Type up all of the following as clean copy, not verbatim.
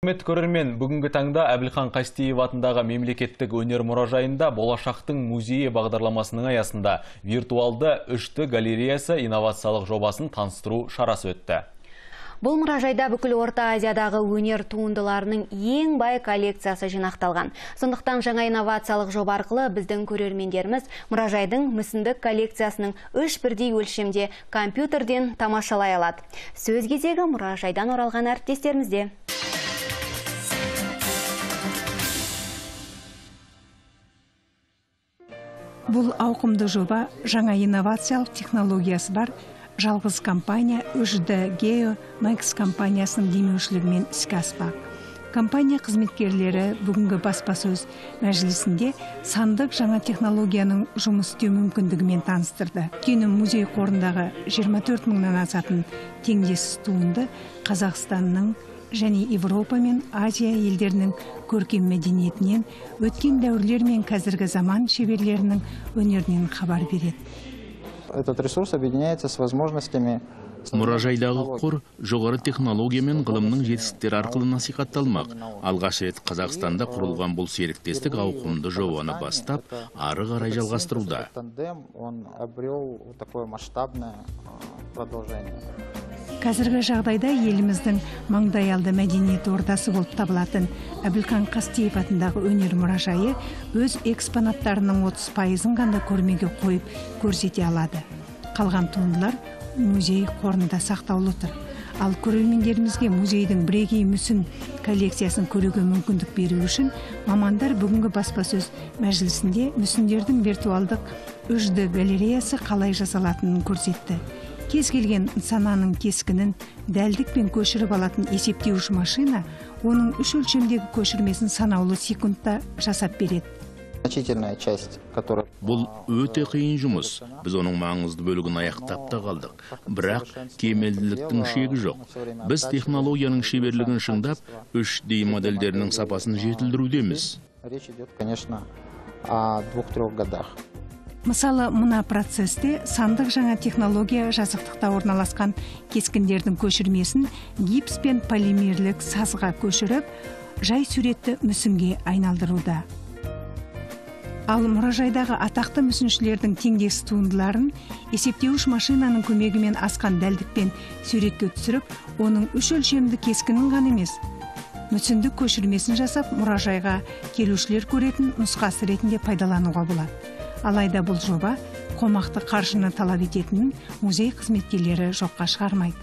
Құрметті көрермен, бүгінгі таңда Әбілхан Қастеев атындағы мемлекеттік өнер мұражайында Болашақтың музейі бағдарламасының аясында виртуалды 3D галереясы инновациялық жобасын таныстыру шарасы өтті. Бұл мұражайда бүкіл Орта Азиядағы өнер туындыларының ең бай коллекциясы жинақталған. Сондықтан жаңа инновациялық жоба арқылы біздің көрермендеріміз мұражайдың мүсіндік коллекциясының үш бірдей өлшемде компьютерден тамашалай алады. Сөз кезегі мұражайдан оралған әріптестерімізде. Бұл ауқымды жоба жаңа инновациялық технологиясы бар жалғыз компания 3D Geo Max компаниясының демеушілігімен іске аспақ. Компания қызметкерлері бүгінгі баспасөз мәжілісінде сандық жаңа технологияның жұмыс істеу мүмкіндігімен таныстырды. Өйткені музей қорындағы 24 мыңнан асатын теңдессіз туынды Қазақстанның және Европа мен Азия елдерінің көркем мәдениетінен, өткен дәуірлер мен қазіргі заман шеберлерінің өнерінен хабар береді. Этот ресурс объединяется с возможностями. Мұражайдағы қор жоғары технология мен ғылымның жетістіктері арқылы насихатталмақ. Алғаш рет Қазақстанда құрылған бұл серіктестік ауқымды жобаны бастап, ары қарай жалғастыруда. Тандем, он обрел такое масштабное продолжение. Қазіргі жағдайда еліміздің маңдайалды мәдениет ордасы болып табылатын Әбілхан Қастеев атындағы өнер мұражайы өз экспонаттарының 30%-ын ғана көрмеге қойып көрсете алады. Қалған туындылар музей қорында сақтаулы тұр. Ал көрермендерімізге музейдің бірегей мүсін коллекциясын көруге мүмкіндік беру үшін мамандар бүгінгі баспасөз мәжілісінде мүсіндердің виртуалдық 3D галереясы қалай жасалатынын көрсетті. Кез келген нысананың кескінін дәлдікпен көшіріп алатын есептеуіш машина оның үш өлшемдегі көшірмесін санаулы секундта жасап береді. Значительная часть, которая... Бұл өте қиын жұмыс. Біз оның маңызды бөлігін аяқтап та қалдық. Бірақ кемелділіктің шегі жоқ. Біз технологияның шеберлігін шыңдап, 3D модельдерінің сапасын жетілдірудеміз. Речь идет, конечно, о 2-3 годах. Мысалы, мына процесте сандық жаңа технология жазықтықта орналасқан кескіндердің көшірмесін гипс пен полимерлік сазға көшіріп, жай суретті мүсінге айналдыруда. Ал мұражайдағы атақты мүсіншілердің теңдессіз туындыларын есептеуіш машинаның көмегімен асқан дәлдікпен суретке түсіріп, оның үш өлшемді кескінін ғана емес, мүсіндік көшірмесін жасап, мұражайға келушілер көретін нұсқасы ретінде пайдалануға болады. Алайда бұл жоба қомақты қаржыны талап ететінін музей қызметкерлері жоққа шығармайды.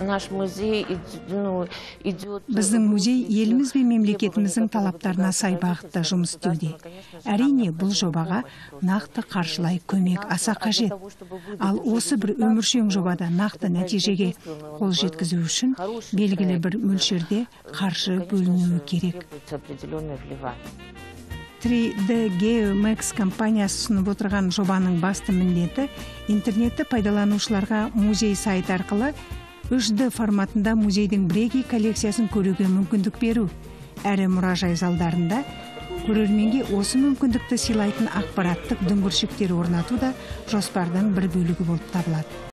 Наш музей идет... Біздің музей еліміз бен мемлекетіміздің талаптарына сай бағытта жұмыс істеуде. Әрине, бұл жобаға нақты қаржылай көмек аса қажет. Ал осы бір өміршең жобада нақты нәтижеге қол жеткізу үшін белгілі бір мөлшерде қаржы бөлінуі керек. 3D Geo Max компаниясы ұсынып отырған жобаның басты міндеті интернетті пайдаланушыларға музей сайты арқылы 3D форматында музейдің бірегей коллекциясын көруге мүмкіндік беру. Әрі мұражай залдарында көрерменге осы мүмкіндікті сыйлайтын ақпараттық дүңгіршектер орнату да жоспардың бір бөлігі болып табылады.